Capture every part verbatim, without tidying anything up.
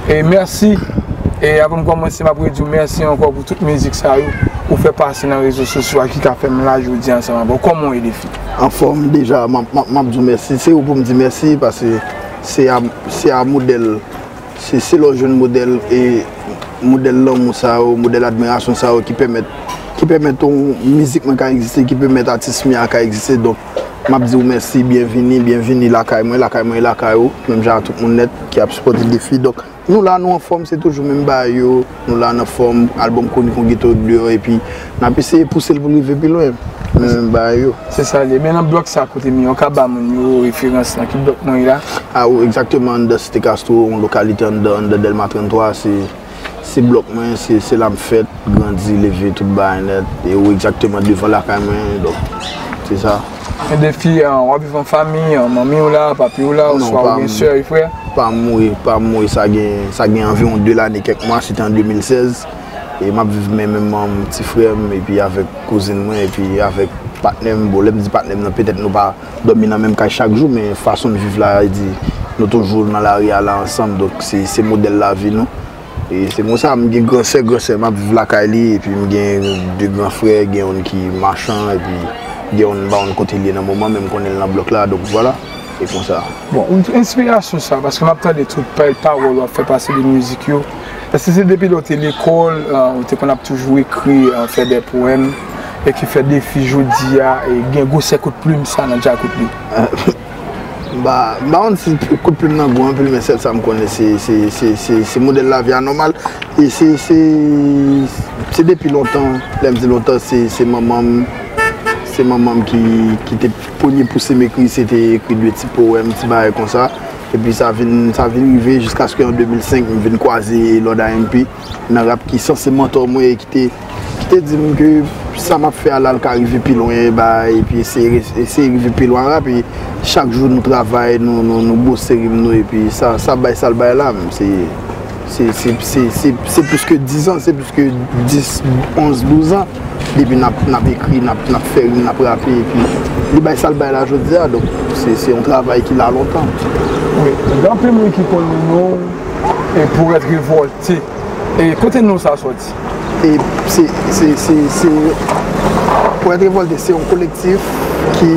E mèsi. E avan m kòmanse, m ap redi w mèsi ankò pou tout mizik sa yo ou fè pase nan rezo sosyo a ki ka fè m la jodi a ansanm avè w. Kòman w ye, Defi? Anfòm deja, m ap, m ap, m ap di w mèsi. Se ou pou m di mèsi, paske se a, se a modèl, se, se lè w jwenn modèl, e modèl lanmou sa yo, modèl admirasyon sa yo ki pèmèt, ki pèmèt yon mizik mwen ka egziste, ki pèmèt atis mwen ka egziste. Donk, m ap di w mèsi, byenvini, byenvini lakay mwen, lakay mwen e lakay ou, menm jan a tout moun nèt ki ap sipòte Defi. Donk, nou la, nou anfòm, se toujou menm bagay yo, nou la nan fòm, albòm Konik yon geto deyò, epi n ap eseye pouse l pou l rive pi lwen, menm bagay yo. Se sa l ye. Men nan blòk sa kote m ye, w ka ba moun yo referans nan ki blòk mwen ye la? A wi, egzakteman, anndan Site Castro, yon lokalite anndan, anndan Dèlma tranntwa, se, se blòk mwen, se, se la m fèt, grandi, leve, tout bagay nèt. E wi, egzakteman devan lakay mwen, donk, se sa. Men Defi, w ap viv an fanmi, manmi w la, papi w la, oswa w gen sè e frè? Pa m wi, pa m wi, sa gen, sa gen anviwon de lane, kèk mwa, se te an de mil sèz. E m ap viv men, men manm, ti frè m, epi avèk kouzin mwen, epi avèk patnè m. Bon, lè m di patnè m nan, petèt nou pa dòmi nan menm kay chak jou, men fason n viv la, e di, nou toujou nan lari a la ansanm, donk se, se modèl lavi nou. E se konsa, m gen gran sè, gran sè, m ap viv lakay li, epi m gen de gran frè, gen youn ki machan, epi gen youn m pa konn kote l ye nan moman, men m konnen l nan blòk la, donk vwala, e konsa. Bon, ou, enspirasyon sa, paske m ap tande tout pa-, pawòl w ap fè pase de mizik yo, èske se depi lè w te lekòl, ou te konn ap toujou ekri, fè de powèm, e ki fè Defi jodi a, e gen gwosè kout plim sa nan djakout li? M pa, m pa konn si kout plim nan gwo anpil, men sèl sa m konnen, se, se, se, se, se modèl lavi a nòmal. E se, se, se depi lontan, lè m di lontan, se, se manman m, se manman m ki, ki te premye pouse m ekri, se te ekri de ti powèm, ti bagay konsa. Epi sa vin, sa vin rive jiskaske an de mil senk, m vin kwaze Lord A M P nan rap ki sanse mantò mwen e ki te, ki te di m ke sa m ap fè a la, l ka rive pi lwen, ba, epi eseye, eseye rive pi lwen an rap. E chak jou nou travay, nou, nou, nou bwose rim nou, epi sa, sa bay sa l bay la, m, se, se, se, se, se, se plis ke diz an, se plis ke dis, onz, douz an, depi n ap, n ap ekri, n ap, n ap fè rim, n ap rape, epi li bay sa l bay la jodi a, donk se, se yon travay ki la lontan. Wi, gen anpil moun ki konn non w, e Powèt Revòlte. E kote non sa sòti? E se, se, se, se, Powèt Revòlte se yon kolektif ki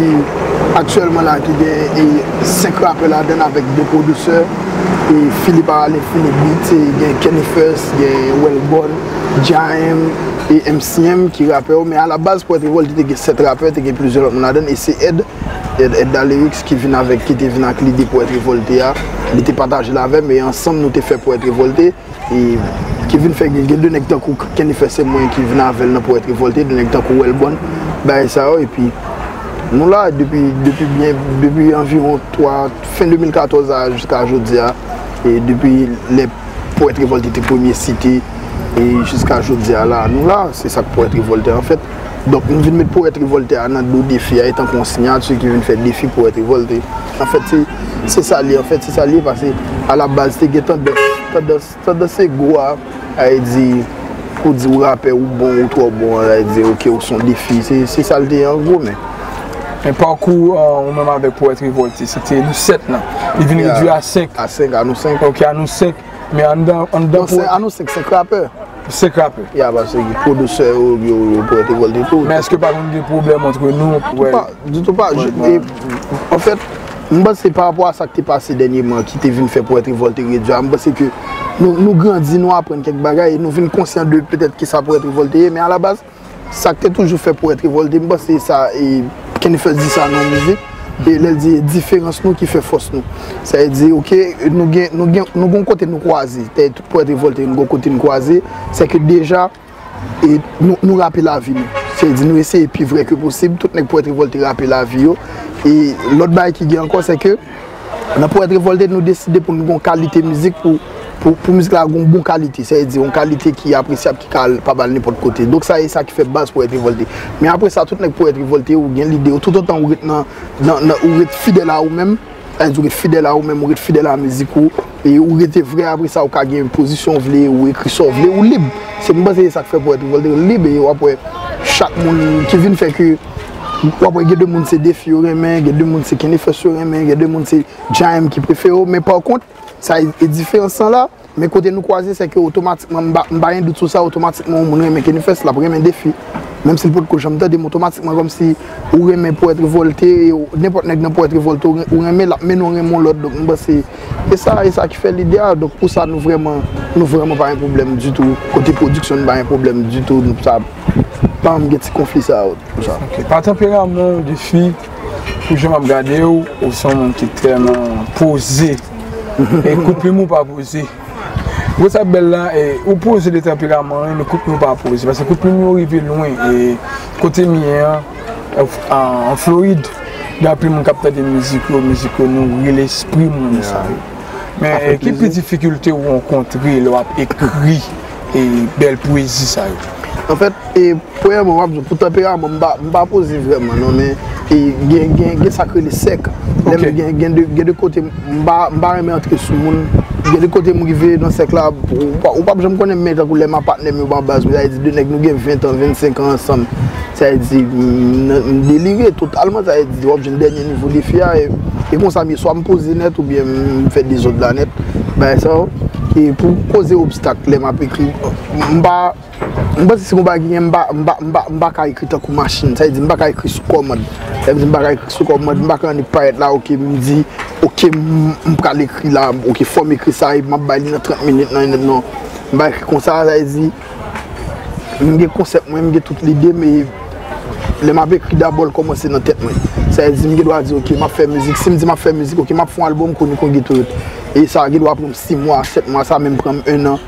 aktyèlman la ki gen, e, senk rapè ladan l avèk de pwodisè, e Philippe Aralin, Philippe Beats, e gen Kenny First, gen Welbon, J M, e M C M ki rapè yo, men alabaz Powèt Revòlte te gen sèt rapè, te gen plizyè lòt moun ladan l, e se Ed, Ed, Ed Da Lyrics ki vin avèk, ki te vin ak lide Powèt Revòlte a, li te pataje l avè m, e ansanm nou te fè Powèt Revòlte, e ki vin fè gen, gen de nèg tankou Kenny First, se mwen ki vin avè l nan Powèt Revòlte, de nèg tankou Welbon, bagay sa yo, epi nou la depi, depi byen, depi anviwon twa, fen de mil katòz a jiska jodi a, e depi lè Powèt Revòlte te premye site, e jiska jodi a la, nou la, se sa k Powèt Revòlte anfèt. Donk, nou vin met Powèt Revòlte a nan do Defi a, e tankou yon siyati ki vin fè Defi Powèt Revòlte. Anfèt, se, se sa l ye, anfèt, se sa l ye, paske alabaz te gen tandans, tandans, tandans ego a, a di, pou di w rapè, ou bon, ou twò bon, a di, ok, ou se yon Defi, se, se sa l te ye an gwo, men. Men pakou, euh, ou menm avèk Powèt Revòlte, se te nou sèt lan. Li vin redui a senk. A senk, a nou senk. Ok, a nou senk. Men anndan, anndan Powèt. Non, se, a nou senk, senk rapè. Senk rapè. Ya, paske pwodisè yo, yo, yo Powèt Revòlte tou. Men èske pa konn gen pwoblèm antre nou? Ditou pa, ditou pa. Anfèt, m panse parapò a sa k te pase dènyèman ki te vin fè Powèt Revòlte redui a, m panse ke nou, nou grandi, nou aprann kèk bagay, e nou vin konsyan de petèt kisa Powèt Revòlte ye, men alabaz, sa k te toujou fè Powèt Revòlte, m panse sa, e Kenny First di sa nan yon mizik, e lè l di diferans nou ki fè fòs nou. Sa vle di, ok, nou gen, nou gen, nou gen yon kote nou kwaze, tè tout Powèt Revòlte, nou gen yon kote nou kwaze, se ke deja, e nou, nou rape lavi nou. Sa vle di, nou eseye pi vrè ke posib, tout nèg Powèt Revòlte rape lavi yo. E lòt bagay ki gen ankò, se ke nan Powèt Revòlte, nou deside pou nou gen yon kalite mizik pou, pou, pou mizik la gen yon bon kalite. Sa vle di, yon kalite ki apresyab, ki ka al, pa al nenpòt kote. Donk, sa e sa ki fè baz Powèt Revòlte. Men apre sa, tout nèg Powèt Revòlte, ou gen lide, ou toutotan ou ret nan, nan, nan, ou ret fidèl a ou menm, sa vle di, ou ret fidèl a ou menm, ou ret fidèl a mizik ou, e ou rete vrè, apre sa, ou ka gen pozisyon w vle, ou ekri sa w vle, ou lib. Se, m panse se sa k fè Powèt Revòlte lib, e w ap wè chak moun ki vin fè ke, w ap wè gen de moun se Defi yo renmen, gen de moun se Kenny First yo renmen, gen de moun se J M ki prefere yo, men pa kont, sa e, e diferans lan la, Men kote nou kwaze, se ke otomatikman, m pa, m pa gen dout sou sa, otomatikman yon moun renmen Kenny Fest, l ap renmen Defi. Menm si l potko janm tande m, otomatikman kòmsi ou renmen Pwèt Revòlte, e ou- nenpòt nèg nan Pwèt Revòlte, ou ren- ou renmen, l ap mennen w renmen yon lòt. Donk, m panse, e sa, e sa ki fè lide a. Donk, pou sa, nou vrèman, nou vrèman pa gen pwoblèm ditou. Kote pwodiksyon, nou pa gen pwoblèm ditou. Nou, sa pa janm gen ti konfli sa yo, pou sa. Ok. Pa tanperaman w, Defi, pou jan m ap gade w, ou se yon moun ki trè poze. E kout plim ou pa poze. Gwo sa bèl la, e, ou poze de tanperaman, wi, men kout plim ou pa poze. Paske kout plim yo rive lwen, e kote m ye an, an, an Florid, gen anpil moun k ap tande mizik yo, mizik yo nouri lespri moun sa yo. Men, e, ki pi difikilte ou rankontre lè w ap ekri, e, bèl pwezi sa yo? Anfèt, e, premyèman, w ap di, pou tanperaman, m pa, m pa poze vrèman, non, men, e, gen, gen, gen sa k rele sèk. Lè m gen, gen de, gen de kote, m pa, m pa renmen antre sou moun. Gen de kote m rive nan sèk la, ou pa, ou p ap janm konnen, men tankou lè m a patnè m yo ban baz, sa vle di de nèg nou gen ven tan, vennsenk an ansanm. Sa vle di, m, m delire totalman, sa vle di, w ap jwenn dènye nivo Defi a, e, e konsa m ye, swa m poze nèt oubyen m fè dezòd la nèt, bagay sa yo. E pou koze obstak, lè m ap ekri, m pa, m panse se yon bagay ki gen, m pa, m pa, m pa, m pa ka ekri tankou machin, sa vle di m pa ka ekri sou kòmand. Lè m di m pa ka ekri sou kòmand, m pa ka annik parèt la, ok, m di, ok, m, m pral ekri la, ok, fò m ekri sa, epi m ap bay li nan trant minit, nan, non. M pa ekri konsa, sa vle di, m gen konsèp mwen, m gen tout lide m, e lè m ap ekri, dabò l kòmanse nan tèt mwen. Sa vle di, m gen dwa di, ok, m ap fè mizik. Si m di m ap fè mizik, ok, m ap fè yon albòm, konik yon ghetto. E sa gen dwa pran m sis mwa, sèt mwa, sa menm pran m en an,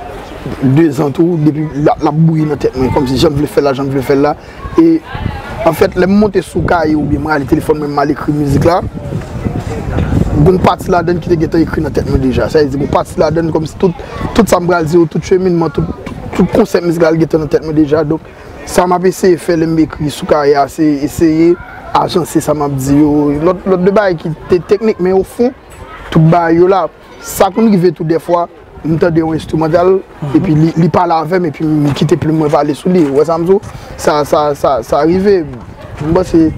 de zan tou, depi l ap, l ap bouyi nan tèt mwen, kòmsi jan m vle fè l la, jan m vle fè l la. E, anfèt, lè m monte sou kaye oubyen m rale telefòn mwen, m al ekri mizik la, gon pati ladann ki te gentan ekri nan tèt mwen deja. Sa vle di, gon pati ladann, kòmsi tout, tout sa m pral di yo, tout cheminman, tout, tout, tout konsèp mizik la, l gentan nan tèt mwen deja. Donk, sa m ap eseye fè lè m ekri sou kaye a, se eseye ajanse sa m ap di yo. Lòt, lòt de bagay ki te teknik, men o fon, tout bagay yo la. Sa konn rive tou dèfwa, m tande yon enstrimantal, epi li, li pale avè m, epi m kite plim mwen pale sou li. Ou wè sa m di w? Sa, sa, sa, sa rive. M panse,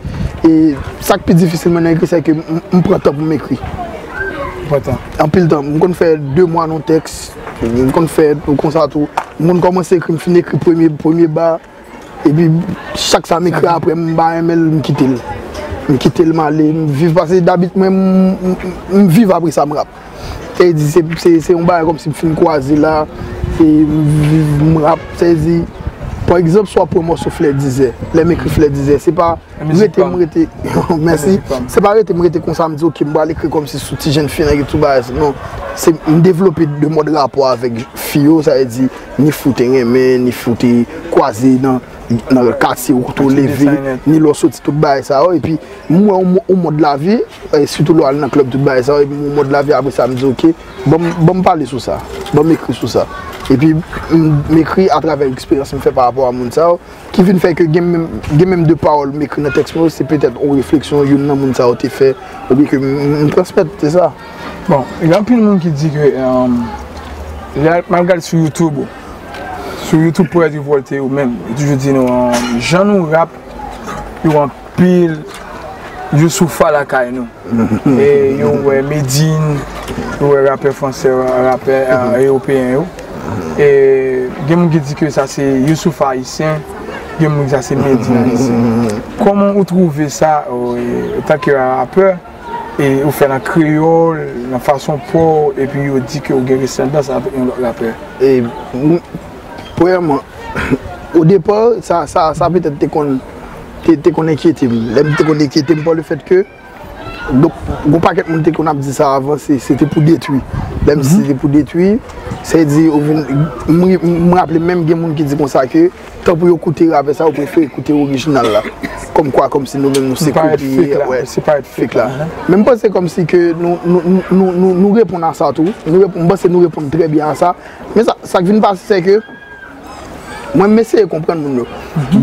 e, sa k pi difisil mwen nan ekri, se ke m, m pran tan pou m ekri. Pran tan. Anpil tan. M konn fè de mwa nan yon tèks, m konn fè konsa tou. M konn kòmanse ekri, m fin ekri premye, premye ba, epi chak sa m ekri apre, m pa renmen l, m kite l. M kite l, m ale, m viv, paske dabit mwen, m, m, m viv apre sa, m rap. Sa vle di, se, se, se yon bagay kòmsi m fin kwaze la, e m viv, m rap. Sa vle di, pa egzanp, si w ap pran mòso Flè Dizè, lè m ekri Flè Dizè, se pa rete m rete, mèsi. Se pa rete m rete konsa, m di, ok, m pral ekri kòmsi sou ti jenn fi nan YouTube a, non. Se, m devlope de mòd rapò avèk fi yo, sa vle di, ni fi w te renmen, ni fi w te kwaze nan, nan katye ou kote w leve, ni lè w soti, tout bagay sa yo. Epi, m wè yon mo-, yon mòd lavi, e sitou lè w al nan klèb, tout bagay sa yo, epi yon mòd lavi, apre sa, m di, ok, ban m, ban m pale sou sa, ban m ekri sou sa. Epi, m, m ekri atravè eksperyans m fè pa rapò a moun sa yo, ki vin fè ke gen menm, gen menm de pawòl m ekri nan tèks mwen yo, se petèt yon refleksyon youn nan moun sa yo te fè, oubyen ke m, m, m transmèt, se sa. Bon, gen anpil moun ki di ke, um, lè m ap gade sou YouTube, sou YouTube Pwèt Revòlte yo menm, yo toujou di nou, um, jan nou rap, yo anpil Youssoupha lakay nou. E yo wè Medine, yo wè rapè fransè, rapè, ah, ewopeyen yo. E gen moun ki di ke sa se Youssoupha ayisyen, gen moun ki di sa se Medine ayisyen. Kòman ou twouve sa, o, e, antanke rapè, e ou fè nan kreyòl, nan fason pa w, epi yo di ke ou gen resanblans avèk yon lòt rapè? E, m, premyèman, o depa, sa, sa, sa petèt te konn, te, te konn enkyete m. Lè m te konn enkyete m pa le fèt ke Donk, gon pakèt moun te konn ap di sa avan, se, se te pou detwi. Lè m di se te pou detwi, sa vle di, ou vin, m, m raple menm gen moun ki di konsa ke, tan pou yo koute rapè sa, yo prefere koute orijinal la. Kòmkwa, kòmsi nou menm nou se kopye, wè, fake la. Men m panse kòmsi ke nou, nou, nou, nou, nou, nou reponn a sa tou. Nou reponn, m panse nou reponn trè byen a sa. Men sa, sa k vin pase, se ke Mwen, m eseye konprann moun yo.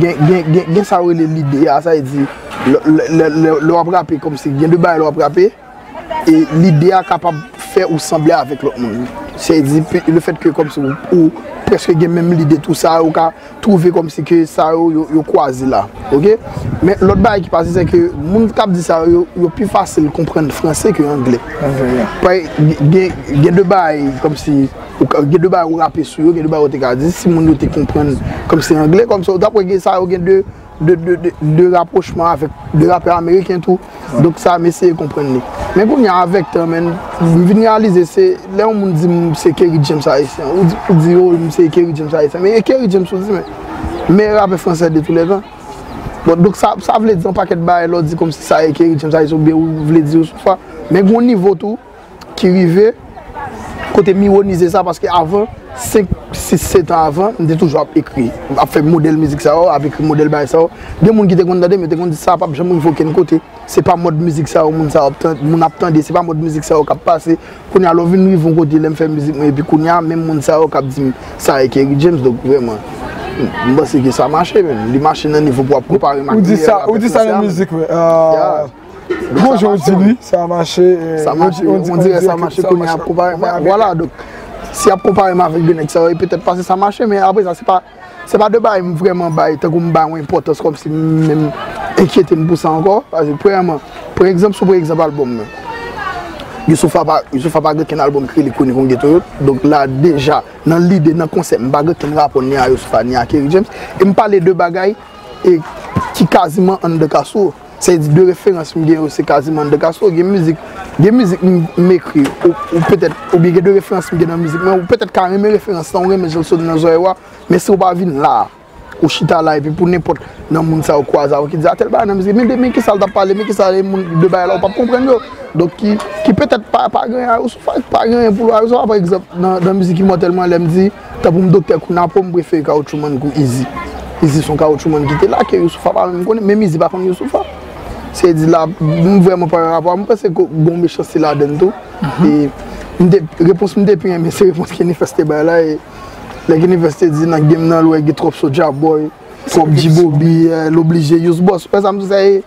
Gen, gen, gen, gen sa yo rele lide a, sa vle di, lè, lè, lè, lè, lè w ap rape, kòmsi gen de bagay lè w ap rape, e lide a kapab fè ou sanble avèk lòt moun. Sa vle di, pe-, le fèt ke kòmsi ou, ou prèske gen menm lide, tou sa, ou ka twouve kòmsi ke sa yo, yo, yo kwaze la. Oke? Men lòt bagay ki pase, se ke moun k ap di sa yo, yo, yo pi fasil konprann franse ke angle. Angle, yeah. Pa, gen, gen de bagay kòmsi, Ou ka, gen de bagay ou rape sou yo, gen de bagay ou te ka di, si moun yo te konprann kòmsi anglè, kòmsi ou t ap wè gen sa yo gen de, de, de, de, de rapwochman avèk de rapè ameriken tou. Donk sa, m eseye konprann li. Men kounye a avèk tan, menn, m vin reyalize se lè yon moun di m se Kerry James ayisyen, ou di, ou di, "Oh, m se Kerry James ayisyen." Men e Kerry James ou di, men, meyè rapè fransè de tou lè tan. Bon, donk sa, sa vle di yon pakèt bagay lè w di kòmsi sa e Kerry James ayisyen oubyen ou vle di Youssoupha. Men gen yon nivo tou, ki rive, kote m ironize sa, paske avan, senk, sis, sèt an avan, m te toujou ap ekri, ap fè modèl mizik sa yo, ap ekri modèl bagay sa yo. Gen moun ki te konn tande m, yo te konn di sa p ap janm rive okenn kote. Se pa mòd mizik sa yo moun sa yo ap tan-, moun ap tande, se pa mòd mizik sa yo k ap pase. Kounye a, lè w vin rive yon kote, lè m fè mizik mwen, epi kounye a, menm moun sa yo k ap di m sa e Kerry James, donk vrèman, m panse ke sa mache, menm. Li mache nan nivo pou w ap konpare m ak meyè rapè fransè a, menm. Ou di sa nan mizik, wi. Gon jan w di li, sa mache. Sa mache, on dirè sa mache kounye a ap konpare. Vwala, donk, si y ap konpare m avèk de nèg sa yo, e petèt paske sa mache, men apre sa, se pa, se pa de bagay m vrèman bay, tankou m bay yon enpòtans kòmsi m menm enkyete m pou sa ankò. Paske, premyèman, pran egzanp, si w pran egzanp albòm mwen. Youssoupha pa, Youssoupha pa gen okenn albòm ki rele Kwonik yon Geto Youth. Donk la, deja, nan lide, nan konsèp, m pa gen okenn rapò ni a Youssoupha, ni a Kerry James. E m pale de bagay e ki kaziman anndan Castro. Sa vle di de referans m gen yo se kaziman anndan Castro. Gen mizik, gen mizik m, m ekri, ou, ou petèt, oubyen gen de referans m gen nan mizik mwen, ou petèt ka renmen referans lan, ou renmen jan l soti nan zòrèy ou a, men si w pa vin la, ou chita la, epi pou nenpòt nan moun sa yo kwaze avè w ki di, "A tèl bagay nan mizik, men de, men kisa l t ap pale, men kisa e moun de bagay la, ou p ap konprann yo." Donk ki, ki petèt pa, pa gen anyen a Youssoupha, pa gen anyen pou l a Youssoupha, pa egzanp, nan, nan mizik Imòtèl mwen, lè m di, tankou m Doktè Kounapo, m prefere Kawotchoumann kou Izi. Izi se yon kawotchoumann ki te la, ke Youssoupha pa menm konnen, menm Izi pa konn Youssoupha. Se di la, m vrèman pa gen rapò, m panse ke gon mechanste ladann tou. E m te, repons m te pi renmen, se repons Kenny Fest te bay la, e lè Kenny Fest te di, "Nan game nan, lè w gen twòp Soulja Boy, twòp G-Bobby, eh, l oblije use boss." Ou wè sa m di, sa e,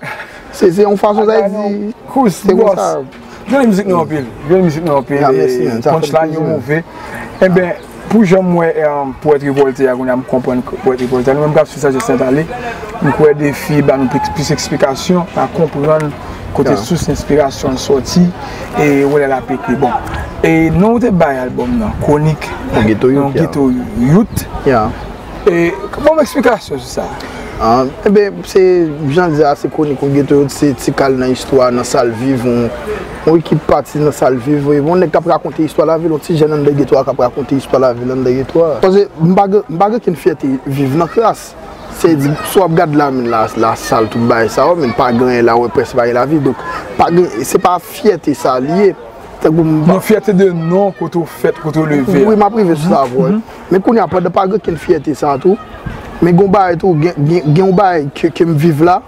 se, se yon fason, sa e di, se konsa. Jwenn mizik nou anpil. Jwenn mizik nou anpil. E punchline yo move. Enben, pou jan m wè, eh, Pwèt Revòlte a, kounye a m konprann Pwèt Revòlte a. Nou menm k ap swiv Sajès Sentale, m kwè Defi ba nou plis, plis eksplikasyon, pa konprann kote sous enspirasyon an sòti, e wè lè l ap ekri. Bon, e non w te bay albòm nan, Kwonik yon Geto Youth. E, ban m eksplikasyon sou sa. Ah, enben, se, jan di a, se Kwonik yon Geto Youth, se ti kal nan istwa, nan sa l viv, yon, yon ekip pati nan sa l viv, yon nèg k ap rakonte istwa lavi l, yon ti jèn anndan geto a k ap rakonte istwa lavi l anndan geto a. Paske m pa gen, m pa gen okenn fyète viv nan kras. Se di, si w ap gad la, men la, la sal, tout bagay sa yo, men pa gen anyen la, w wè prèske pa gen lavi. Donk, pa gen, se pa fyète sa li ye. Tankou m pa. Yon fyète de non, kote w fèt, kote w leve a. Wi, m ap rive sou sa apre. Men kounye a, pandan pa gen okenn fyète sa tou, men gen yon bagay tou, gen, gen, gen yon bagay ke, ke m viv la,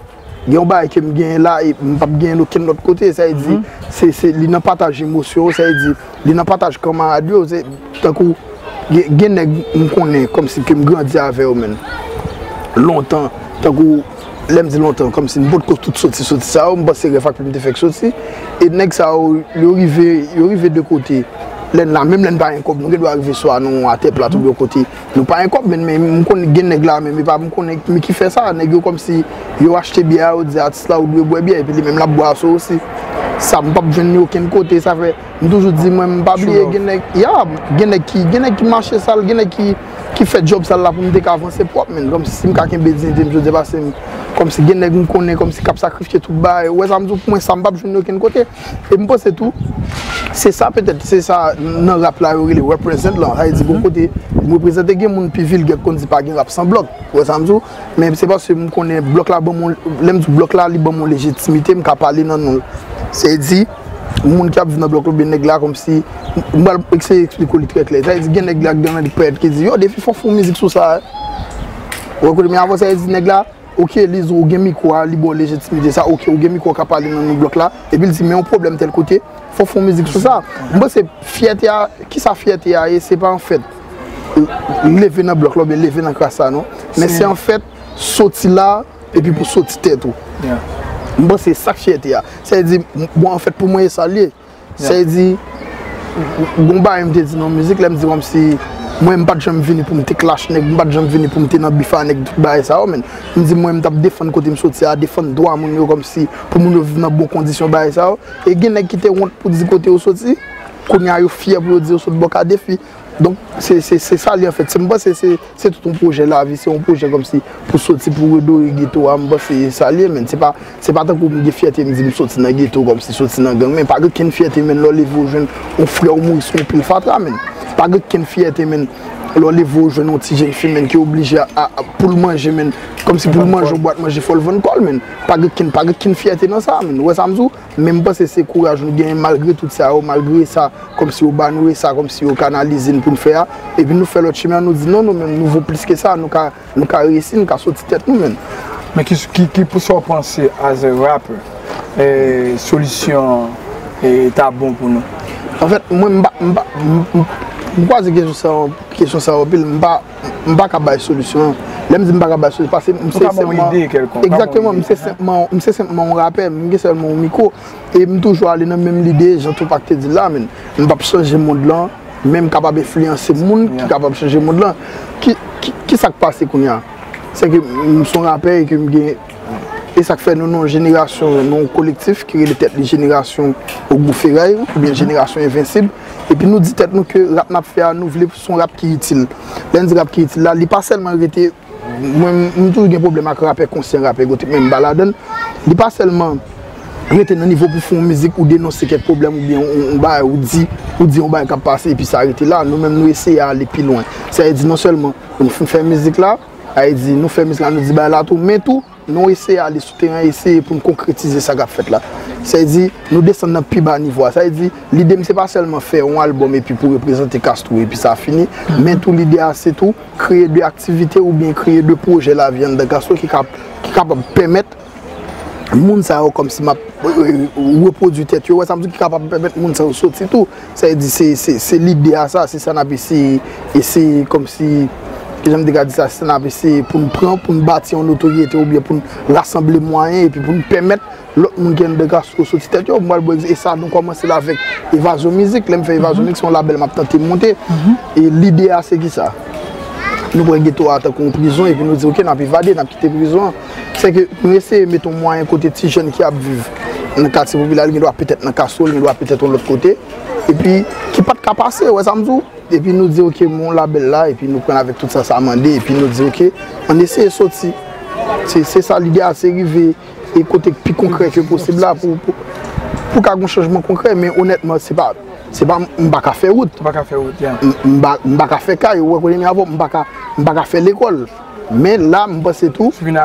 gen yon bagay ke m genyen la, e m p ap genyen l okenn lòt kote. Sa vle di, se, se, li nan pataj emosyon, sa vle di, li nan pataj kanmarad yo, se tankou, gen, gen nèg m konnen, kòmsi ke m grandi avè yo, menn. Lontan, tankou, lè m di lontan, kòmsi m potko tout soti, soti sa yo, m panse rèv ak m te fèk soti. E nèg sa yo, yo rive, yo rive de kote. Lè n la, menm lè n pa gen kòb, nou gen dwa rive swa nou atè plat oubyen yon kote. Nou pa gen kòb, men, men m konnen gen nèg la, men, men pa m konnen, men ki fè sa, nèg yo kòmsi yo achte byè a, yo di atis la, ou dwe bwè byè, epi li menm l ap bwè a sou osi. Sa, m p ap jwenn li okenn kote, sa fè, m toujou di, mwen, m pa bliye, gen nèg, ya, gen nèg ki, gen nèg ki mache sal, gen nèg ki, ki fè djòb sal la pou m te ka avanse pwòp, men, kòmsi si m ka kenbe diyite m, jodi a pase m, kòmsi gen nèg m konnen, kòmsi k ap sakrifye tout bagay, ou wè sa m di w, pou mwen, sa m p ap jwenn li okenn kote. E m panse tou, se sa petèt, se sa nan rap la yo rele represent lan. Sa vle di, gon kote, m reprezante, gen moun pi vilgè k konn di pa gen rap san blòk. Ou wè sa m di w? Men se paske m konnen blòk la ban m yon, lè m di blòk la, li ban m yon lejitimite, m ka pale nan non l. Sa vle di, moun ki ap viv nan blòk la oubyen nèg la, kòmsi, m pral eseye eksplike w li trè klè. Sa vle di, gen nèg la, gen nèg pèt ki di, yo, Defi fò fè yon mizik sou sa. Ou wè kote, men avan sa, vle di, nèg la, Ok, Lizou, ou gen mikwo a, li ba w lejitimite sa. Ok, ou gen mikwo a, w ka pale nan non blòk la. Epi l di, men yon pwoblèm tèl kote, fò w fè yon mizik sou sa. M panse fyète a, kisa fyète a ye, se pa anfèt leve nan blòk la oubyen leve nan kras la, non. Men se anfèt soti la, epi pou soti tèt ou. M panse se sa k fyète a. Sa vle di, m, bon, anfèt, pou mwen, e sa l ye. Sa vle di, gon bagay m te di nan mizik, lè m di kòmsi, mwen, m pa t janm vini pou m te clash nèg, m pa t janm vini pou m te nan bif a nèg, tout bagay sa yo, men. M di, mwen, m t ap defann kote m soti a, defann dwa moun yo, kòmsi, pou moun yo viv nan bon kondisyon, bagay sa yo. E gen nèg ki te wont pou di kote yo soti, kounye a, yo fyè pou yo di yo sot bò ka Defi. Donk, se, se, se sa l ye anfèt. Se, m panse se, se tout yon pwojè lavi, se yon pwojè kòmsi pou soti, pou redore geto a, m panse se sa l ye, men se pa, se pa tankou m gen fyète, m di m soti nan geto, kòmsi soti nan gang, men pa gen okenn fyète, men lè w leve w jwenn yon frè w mouri sou yon pil fatra, men pa gen okenn fyète, men lè w leve w jwenn yon ti jèn fi, men ki oblije a, a, pou l manje, men kòmsi pou l manje yon bwat manje, fò l vann kò l, men pa gen okenn, pa gen okenn fyète nan sa, men ou wè sa m di w? Men m panse se kouraj nou genyen malgre tout sa yo, malgre sa, kòmsi yo ba nou e sa, kòmsi yo kanalize n pou n fè a. Epi nou fè lòt chimen an, nou di non, nou menm, nou vo plis ke sa, nou ka, nou ka reyisi, nou ka soti tèt nou menm. Men ki, ki, ki pou sa w panse as a rapper, eh, solisyon eh, ta bon pou nou? Anfèt, mwen, m pa, m pa, m, m, m kwaze kesyon sa, kesyon sa anpil, m pa, m pa ka bay solisyon. Lè m di m pa ka bay solisyon, paske m se senpman. Egzakteman, m se senpman, m se senpman yon rapè, m gen sèlman yon mikwo. E m toujou ale nan menm lide, jan Tupac te di l la, men m p ap chanje mond lan, men m kapab enfliyanse moun ki kapab chanje mond lan. Ki, ki, ki sa k pase kounye a? Se ke m se yon rapè e ke m gen, e sa k fè nou, nou yon jenerasyon, nou yon kolektif ki rele tèt li jenerasyon Ogou Feray, oubyen jenerasyon Envensib. Epi nou di tèt nou ke rap n ap fè a, nou vle se yon rap ki itil. Lè n di rap ki itil la, li pa sèlman rete Mwen, m toujou gen pwoblèm ak rapè konsyan, rapè egotik, men m pa ladan l. Li pa sèlman rete nan nivo pou fè yon mizik ou denonse kèk pwoblèm oubyen yon, yon bagay ou di, ou di yon bagay k ap pase epi sa rete la. Nou menm nou eseye ale pi lwen. Sa vle di non sèlman nou fin fè mizik la, sa vle di nou fè mizik la nou di bagay la tou, men tou nou eseye ale sou teren an eseye pou n konkretize sa k ap fèt la. Sa vle di nou desann nan pi ba nivo a. Sa vle di lide m se pa sèlman fè yon albòm epi pou reprezante Castro epi sa fini, men tou lide a se tou kreye de aktivite oubyen kreye de pwojè lavi anndan Castro ki ka, ki kapab pèmèt moun sa yo kòmsi m ap repwodui tèt yo, ou wè sa m di, ki kapab pèmèt moun sa yo soti tou. Sa vle di se, se, se lide a sa, se sa n ap eseye, eseye kòmsi, kijan m te ka di sa, se sa n ap eseye pou n pran, pou n bati yon notoryete oubyen pou n rasanble mwayen epi pou n pèmèt lòt moun ki anndan Castro soti tèt yo. Mwen al bwè e sa nou kòmanse l avèk Evazyon Mizik. Lè m fè Evazyon Mizik, se yon labèl m ap tante monte. E lide a se kisa? Nou pran geto a tankou yon prizon epi nou di oke n ap evade, n ap kite prizon an. Se ke nou eseye mete yon mwayen kote ti jèn ki ap viv nan katye popilè, li gen dwa petèt nan Castro, li gen dwa petèt yon lòt kote, epi ki pa t ka pase, ou wè sa m di w? Epi nou di oke, men yon labèl la, epi nou pran l avèk tout sa sa mande, epi nou di oke, ann eseye soti. Se, se sa lide a, se rive e kote k pi konkrè ke posib la pou, pou, pou ka gen yon chanjman konkrè, men onètman, se pa, se pa, m pa ka fè wout. Ou pa ka fè wout, yeah. M, m pa, m pa ka fè kay, ou wè kote m ye avè w, m pa ka, m pa ka fè lekòl. Men la, m panse tou, gen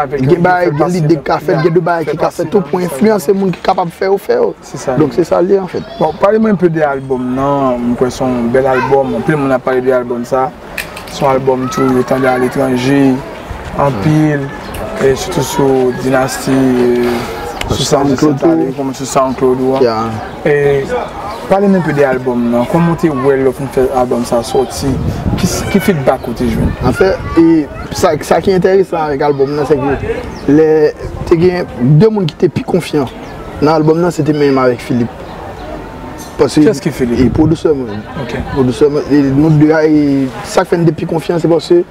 bagay, gen lide k ka fèt, gen de bagay ki ka fèt tou pou enfliyanse moun ki kapab fè yo, fè yo. Se sa. Donk se sa l ye anfèt. Bon, pale mwen enpe de albòm nan, m kwè se yon bèl albòm, anpil moun ap pale de albòm sa. Se yon albòm tou yo tande aletranje anpil, e sitou sou Dinasti, e, sou sa Jean-Claude tou, kòman sou SoundCloud ou an. E pale n enpe de albòm nan, kòman w te wè l lè w fin fè albòm sa sòti, ki, ki feedback ou te jwenn? Anfèt, e, sa, sa ki enteresan avèk albòm nan, se ke lè te gen de moun ki te pi konfyan nan albòm nan, se te menm avèk Philippe. Paske, kiyès ki Philippe? E pwodisè mwen. Ok. Pwodisè mwen, e nou de a, e sa k fè n te pi konfyan, se paske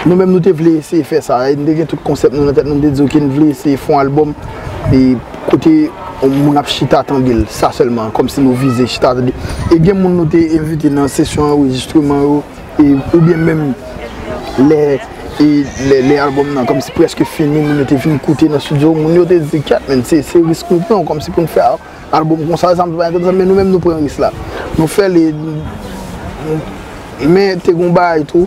nou menm nou te vle eseye fè sa. E nou te gen tout konsèp nou nan tèt nou, nou te di oke, n vle eseye fè yon albòm e kote yon moun ap chita tande l, sa sèlman, kòmsi nou vize chita tande. E gen moun nou te envite nan sesyon anrejistreman yo, e, oubyen menm lè, e, lè, lè albòm nan kòmsi prèske fini, moun yo te vin koute nan estidyo, moun yo te di, kèt, men, se, se risk nou pran, kòmsi pou n fè albòm konsa, sa m di pa enteresan, men nou menm nou pran risk la. Nou fè l, e, men te gen yon bagay tou,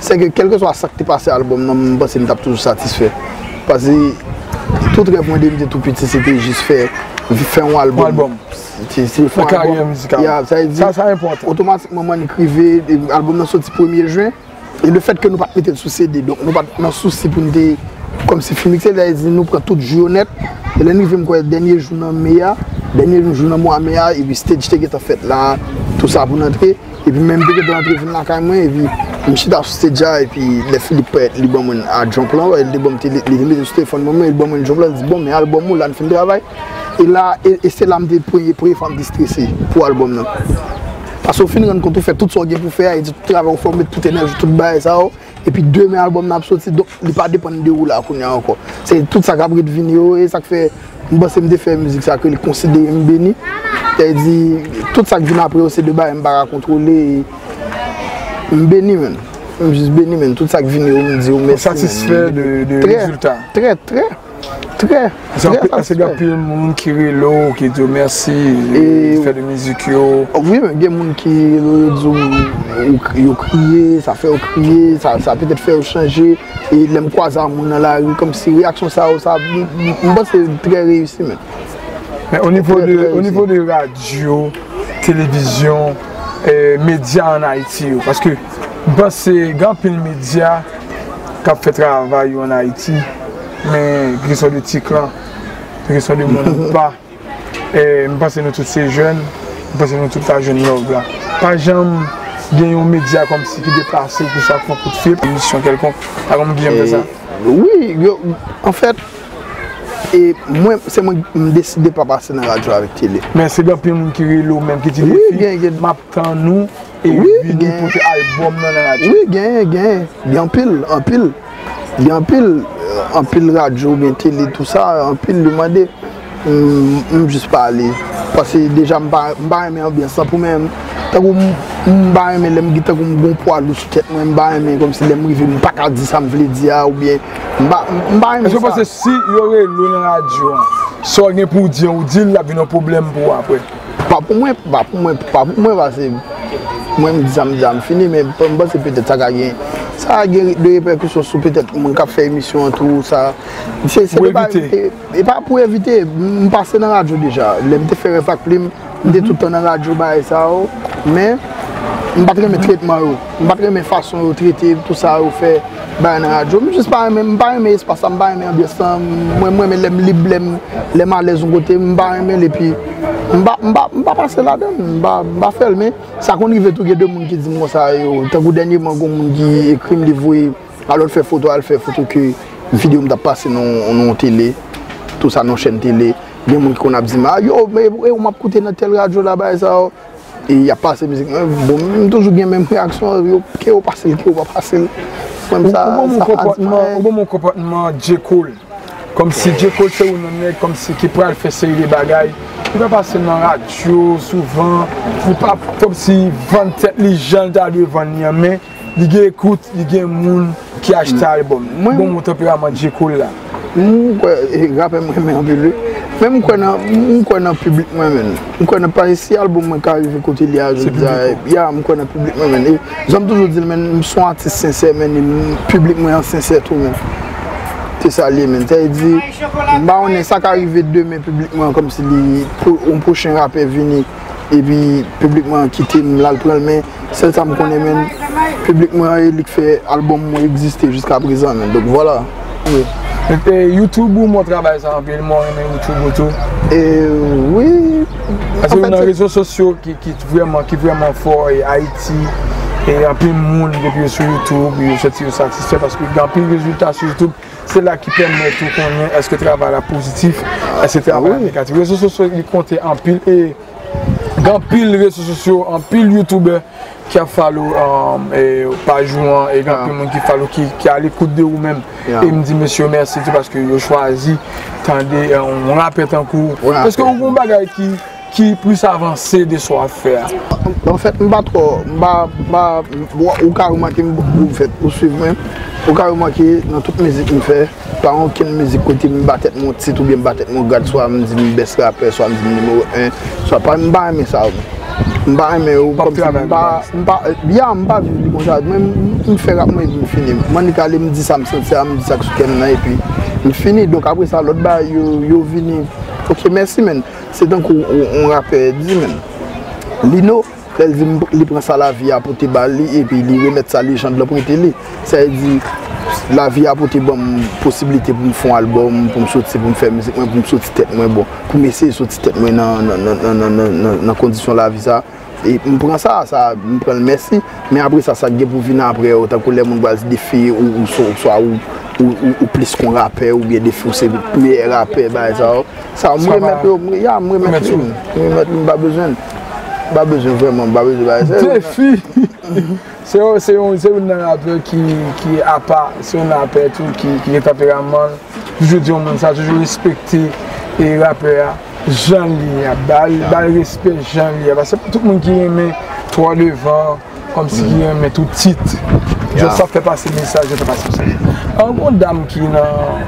se ke kèlkeswa sa k te pase albòm nan, m panse m t ap toujou satisfè. Paske tout rèv mwen depi m te tou piti, se te jis fè, fè yon albòm. Yon albòm. Se, se fè yon albòm. Nan karyè mizikal. Ya, sa vle di, sa, sa enpòtan. Otomatikman, m annik rive, e, albòm nan soti premye jen. E lefètke nou pa t mete l sou CD, donk nou pa t nan sousi pou n te kòmsi fin mikse, sa vle di nou pran tout jou yo nèt. E lè n rive, m kwè, dènye jou nan me a, dènye jou nan mwa me a, epi stage te gentan fèt la, tou sa pou n antre. Epi menm te gentan antre vin lakay mwen, epi m chita sou stage a, epi lè Philippe parèt, li ban mwen adjònp lan, li te ban m tele-, li te mete l sou telefòn mwen, li ban mwen adjònp lan, li di, bon, men albòm ou la, n fin travay. E la, e, e se la m te premye, premye fwa m te strese pou albòm nan. Paske w fin rann kont ou fè tout sa w gen pou fè a, e di tout travay ou fè, ou met tout enèji, tout bagay sa yo, epi demen albòm nan ap soti, donk li pa depann de ou la kounye a ankò. Se tout sa k ap ret vini yo, e sa k fè m panse m te fè mizik sa ke li konsidere m beni. Sa vle di, tout sa k vin apre yo, se de bagay m pa ka kontwole, e M beni, menn. M jis beni, menn. Tout sa k vini yo, m di yo mèsi, menn. Satisfè de, de rezilta? Trè, trè, trè, trè satisfè. Paske gen anpil moun ki rele w, ki di w mèsi, e fè de mizik yo. Wi, men gen moun ki rele w, yo di w, yo kriye, sa fè yo kriye, sa, sa petèt fè yo chanje. E lè m kwaze a moun nan lari, kòmsi reyaksyon sa yo, sa, m, m, m panse trè reyisi, menn. Men o nivo de, o nivo de radyo, televizyon, eh, medya ann Ayiti yo, paske m panse gen anpil medya k ap fè travay yo ann Ayiti, men gen kesyon de tiklan, gen kesyon de moun ou pa, eh, m panse nou tout se jèn, m panse nou tout ta jwenn love la. Pa janm gen yon medya kòmsi ki deplase pou sa fè yon kout fil, emisyon kèlkonk, pa gen moun ki janm fè sa. Wi, yo, anfèt, e mwen, se mwen, m deside pa pase nan radyo avèk tele. Men se gen anpil moun ki rele w menm, ki di, Defi, m ap tann ou, e vini pote albòm nan nan radyo. Wi, genyen, genyen. Gen anpil, anpil. Gen anpil, anpil radyo oubyen tele, tou sa, anpil yo mande. M, m jis pa ale. Paske deja m pa, m pa renmen anbyans lan pou mwen. Tankou m, m pa renmen lè m gen tankou m gon pwa lou sou tèt mwen, m pa renmen kòmsi lè m rive m pa ka di sa m vle di a, oubyen m pa, m pa renmen sa. Èske w panse si yo rele w nan radyo an, sa w gen pou w di an, ou di l, l ap vin yon pwoblèm pou ou apre? Pa pou mwen, pa pou mwen, pa pou mwen, paske mwen m di sa m di a, m fini, men m panse petèt sa ka gen, sa ka gen de repèkisyon sou petèt moun k ap fè emisyon an tou, sa. Se, se pou evite. E pa pou evite, m pase nan radyo deja. Lè m te fè Rèv ak Plim, m te tout tan nan radyo, bagay sa yo. Men, m pa t renmen tretman yo. M pa t renmen fason yo trete, tou sa yo fè bagay nan radyo. M jis pa renmen, m pa renmen espas la, m pa renmen anbyans lan. Mwen, m renmen lè m lib, lè m, lè m alèz yon kote, m pa renmen l, epi m pa, m pa, m pa pase ladan l, m pa, m pa fè l. Men, sa konn rive tou, gen de moun ki di m konsa, yo, tankou dènyèman, gon moun ki ekri m, li voye Alò, l fè foto, al fè foto ke videyo m t ap pase nan, nan yon tele, tou sa, nan yon chèn tele. Gen moun ki konn ap di m, "A, yo, e, e, ou m ap koute nan tèl radyo la, bagay sa yo." E y ap pase mizik mwen. Bon, m toujou gen menm reyaksyon, yo, ke yo pase l, ke yo pa pase l. Mwen, sa, sa pa di m anyen. Ou ban m yon konpòtman J. Cole. Kòmsi J. Cole se youn nan nèg, kòmsi ki pral fè seri de bagay. Li pa pase nan radyo souvan. Li pa kòmsi vann tèt li jan l ta dwe vann li an, men Li gen ekout, li gen moun ki achte albòm. Mwen, bon, bon tanperaman J. Cole la. M kwè, e, rapè m renmen anpil, wi. Men m kwè nan, m kwè nan piblik mwen, menn. M kwè nan, paske si albòm mwen ka rive kote li a jodi a, ya, m kwè nan piblik mwen, menn. E, jan m toujou di l, menn, m se yon atis sensè, menn, e m, piblik mwen an sensè tou, menn. Se sa l ye, menn. Sa vle di, m pa konnen sa ka rive demen, piblik mwen an, kòmsi li, pou, yon pwochen rapè vini, epi piblik mwen an kite m, l al pran l, men Sèl sa m konnen, menn, piblik mwen an, e li k fè albòm mwen egziste jiska prezan, menn. Donk, vwala. Wi. E, e, YouTube ou, m wè w travay sa anpil, mwen renmen YouTube ou tou. E, wi. Paske ou nan rezo sosyo ki, ki vrèman, ki vrèman fò, e Ayiti, e anpil moun depi yo sou YouTube, yo santi yo satisfè paske gen anpil rezilta sou YouTube. Se la ki pèmèt ou konnen èske travay la pozitif, èske travay la negatif. Rezo sosyo li konte anpil e Gen anpil rezo sosyo, anpil youtubè ki ap follow, um, e, paj ou an, e gen anpil moun ki follow, ki, ki a lekout de ou menm. E m di mesye yo mèsi tou paske yo chwazi tande, e, yon rapè tankou ou. Èske ou gen yon bagay ki, ki plis avanse de sa w ap fè a? Anfèt, m pa twò, m pa, m pa, ou, ou ka remake m, ou fèt, ou swiv mwen, ou ka remake nan tout mizik m fè, pa gen okenn mizik kote m ba tèt mwen yon tit oubyen m ba tèt mwen yon grad, swa m di m best rapè, swa m di m nimewo en, swa pa, m pa renmen sa yo. M pa renmen yo, kòmsi m pa, m pa, ya, m pa viv li konsa. Mwen, m, m fè rap mwen epi m fini. M annik ale, m di sa m santi a, m di sa k sou kè m nan, epi m fini. Donk, apre sa, lòt bagay yo, yo vini. Ok, mèsi, menn. Se tankou yon, yon rapè di, menn. Lino, lè l di m, li pran sa lavi a pote ba li, epi li remèt sa lejand lan prete li. Sa vle di, lavi a pote ban m posiblite pou m fè yon albòm, pou m soti, pou m fè mizik mwen, pou m soti tèt mwen, bon, pou m eseye soti tèt mwen nan, nan, nan kondisyon lavi sa. E m pran sa, sa, m pran l mèsi. Men apre sa, sa k gen pou vin apre yo, tankou lè moun pral di Defi, ou, ou, swa, ou, ou, ou, ou plis kon rapè, oubyen Defi, ou se meyè rapè, bagay sa yo. Sa, m remèt yo, m, ya, m remèt li, m remèt li, m pa bezwen, m pa bezwen vrèman, m pa bezwen bagay sa yo. Defi! Se yon, se yon, se youn nan rapè ki, ki apa, se yon rapè tou ki, ki gen tanperaman l. Toujou di yon moun sa, toujou respekte, e, rapè a, jan l ye a, ba l, ba l respè jan l ye a. Paske pa tout moun ki renmen twò devan, Fanm si ki renmen tout tit. Just ap fè pase mesaj, ap fè pase mesaj. An, gon dam ki nan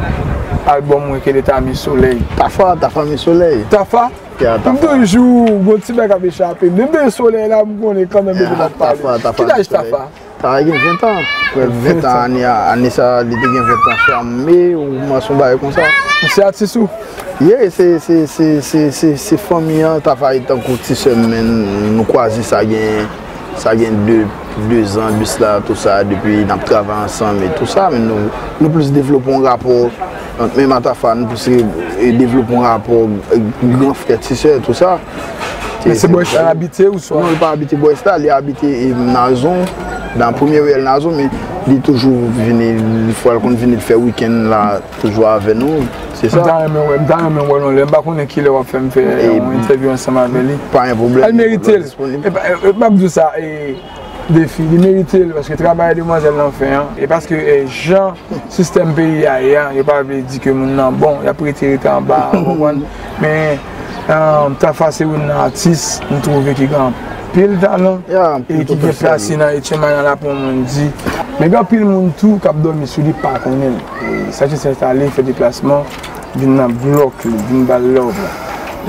albòm mwen ki rele Tami Solèy. Tafa, Tafa Mi Solèy. Tafa? M toujou gon ti bagay k ap echape m. Depi Solèy la, m konnen kanmenm depi l ap pale. Ki laj Tafa? Tafa gen ventan. Prè ventan ane a, ane sa a, li te gen ventan. Chanm me ou kòmanse yon bagay konsa. Ou se atis ou? Yeah, se, se, se, se, se, se fanmi an, Tafa e tankou ti sè m, men nou kwaze sa gen, sa gen de, de zan de sila, tou sa, depi n ap travay ansanm e tou sa, men nou, nou plis devlope yon rapò, ant menm a Tafa, nou plis e, e devlope yon rapò, e, gran frè, ti sè, tou sa. Men se bòy sa abite ou swa? Non, li pa abite bòy sa, li abite e, Nazon, nan premye riyèl Nazon, men li toujou vini, fwa l konn vini, l fè wikenn la, toujou avè nou, se sa. M ta renmen wè, m ta renmen wè l yon lè, m pa konnen kilè w ap fè m fè yon entèvyou ansanm avè li. Pa gen pwoblèm. Al merite l. E pa, e, m ap di w sa, e, Defi, li merite l, paske travay demwazèl lan fè an, e paske, e, jan sistèm peyi a ye a, yo pa vle di ke moun nan bon, y ap rete, rete anba a, ou konprann? Men, um, Tafa se youn nan atis, m twouve ki gen anpil talan, e ki gen plas li nan H M I nan la pou moun di. Men gen anpil moun tou k ap dòmi sou li pa konnen l. E sa ki enstale, fè deplasman, vin nan blòk li, vin ba l love la.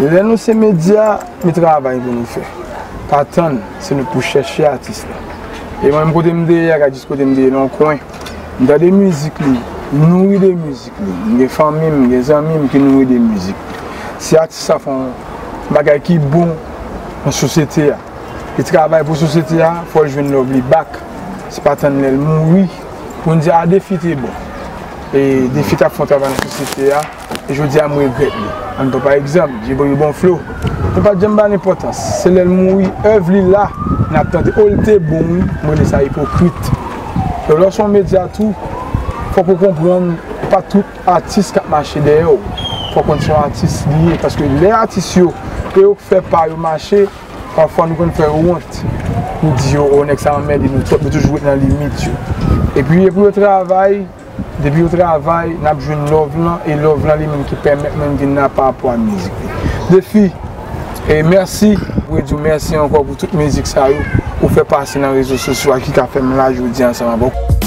Lè nou se medya, men travay pou nou fè. Pa tann, se nou pou chèche atis la. E mwen menm kote m te ye a, gad jis kote m te ye nan yon kwen. M tande mizik li, m nouri de mizik li. M gen fanmi m, m gen zanmi m ki nouri de mizik. Si atis la fè yon bagay ki bon nan sosyete a, li travay pou sosyete a, fò l jwenn love li back. Se pa tann lè l mouri pou n di a Defi te bon. E Defi t ap fè yon travay nan sosyete a, e jodi a m regrèt li. Ann pran pa egzanp, Djibril Bonflo. Nou pa t janm ba l enpòtans. Se lè l mouri, èv li la, n ap tande, o, l te bon wi, m rele sa ipokrit. Donk lè w se yon medya tou, fòk ou konprann, pa tout atis k ap mache dèyè w. Fòk konn se yon atis li ye, paske lè atis yo, e yo k fè pa yo mache, pafwa nou konn fè yo wont. Nou di yo, o, nèg sa anmède nou twòp, yo toujou ret nan limit yo. Epi, epi yo travay, depi yo travay, n ap jwenn love lan, e love lan li menm ki pèmèt mwen vin la pa rapò a mizik li. Defi, e mèsi, m vle di w mèsi ankò pou tout mizik sa yo ou fè pase nan rezo sosyo a ki ka fè m la jodi a ansanm avè w.